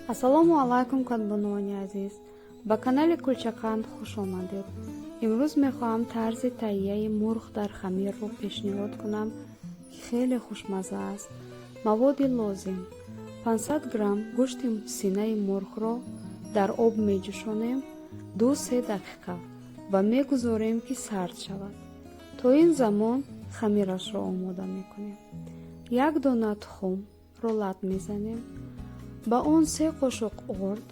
Ассалому алайкум, кадбонувони азиз, ба канали Кулчақанд хуш омадед. Имрӯз мехоҳам тарзи таҳияи мурғ дар хамирро пешниҳод кунам, ки хеле хушмазза аст. Маводи лозим: 500 грамм гӯшти синаи мурғро дар об меҷӯшонем 2-3 дақиқа ва мегузорем, ки сард шавад. То ин замон хамирашро омода мекунем. Як дона тухмро лат мезанем, ба он 3 қошуқ орд,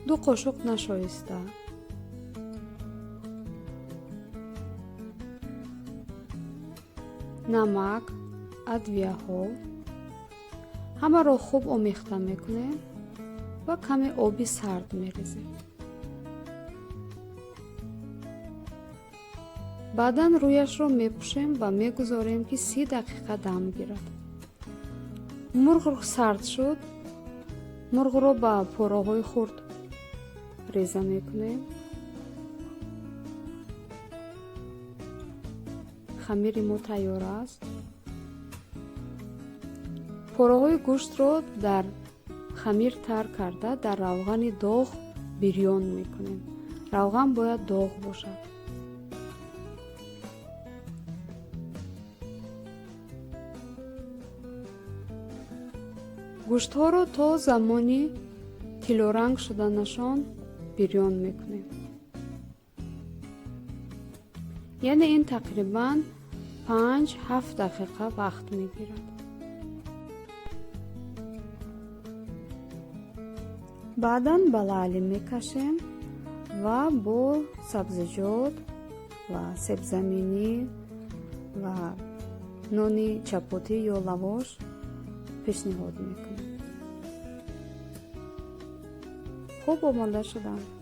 2 қошуқ нашоиста, намак, адвияҳо, ҳамаро хуб омехта мекунем ва каме оби сард мерезем. Баъдан рӯяшро мепӯшем ва мегузорем, ки 30 дақиқа дам гирад. Мурғ сард шуд, мурғро ба пораҳои хурд реза мекунем. Хамири мо тайёр аст. Пораҳои гӯштро дар хамир тар карда, дар равғани доғ бирён мекунем. Равған бояд доғ бошад. Гӯштҳоро то замони тиллоранг шуданашон бирён мекунем, яъне ин тақрибан 5-7 дақиқа вақт мегирад. Баъдан ба лаъли мекашем ва бо сабзиҷот ва себзаминӣ ва нони чапотӣ ё лавош пешниҳод мекунем. Хуб омода шуданд.